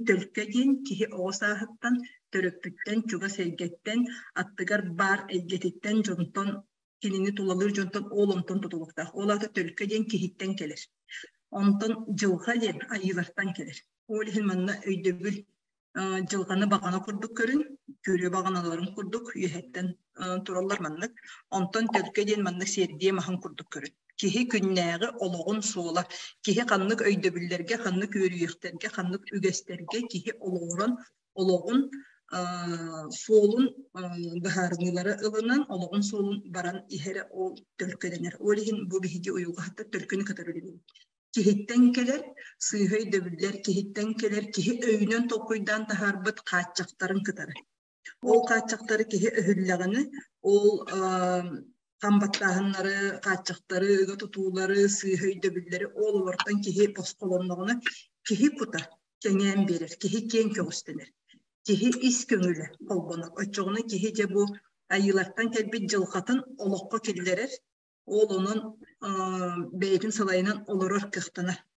Төлкө диэн киһи оҕо сааһыттан, төрөппүттэн, чугас эйгэттэн, аттыгар баар эйгэтиттэн, дьонтон, кинини тулалыыр дьонтон ол онтон тутулуктаах. Ол аата төлкө диэн киһиттэн кэлэр. Онтон дьылҕа диэн айыылартан кэлэр. Ол иһин манна өйдөбүл дьылҕаны баҕана курдук көрүн, күрүө баҕаналарын курдук үөһэттэн тураллар маннык. Онтон төлкө диэн маннык сиэрдийэ маһын курдук көрүн. Киһи күннээҕи олоҕун суола, киһи ханнык өйдөбүллэргэ, ханнык үөрүйэхтэргэ, ханнык үгэстэргэ киһи олоҕуран олоҕун суолун быһаарыныылары ылынан олоҕун суолун баран иһэрэ ол төлкөлөнөр. Ол иһин бу биһиги уйулҕаһыттар төлкөнү кытары үлэлиибит. Киһиттэн кэлэр сыыһа өйдөбүллэр, киһиттэн кэлэр киһи өйүнэн толкуйдаан таһаарбыт хааччахтарын кытары. Ол хааччахтары киһи өһүллэҕинэ, ол хам баттааһыннары, хааччахтары, ыга тутуулары, сыыһа өйдөбүллэри ол олортон киһи босхолонноҕуна, киһи кута кэҥээн биэрэр, киһи киэҥ көҕүстэнэр, киһи ис көҥүлэ холбонор. Оччоҕуна киһи дьэ бу айыылартан кэлбит дьылҕатын олоххо киллэрэр, ол онон бэйэтин салайынан олорор кыахтанар.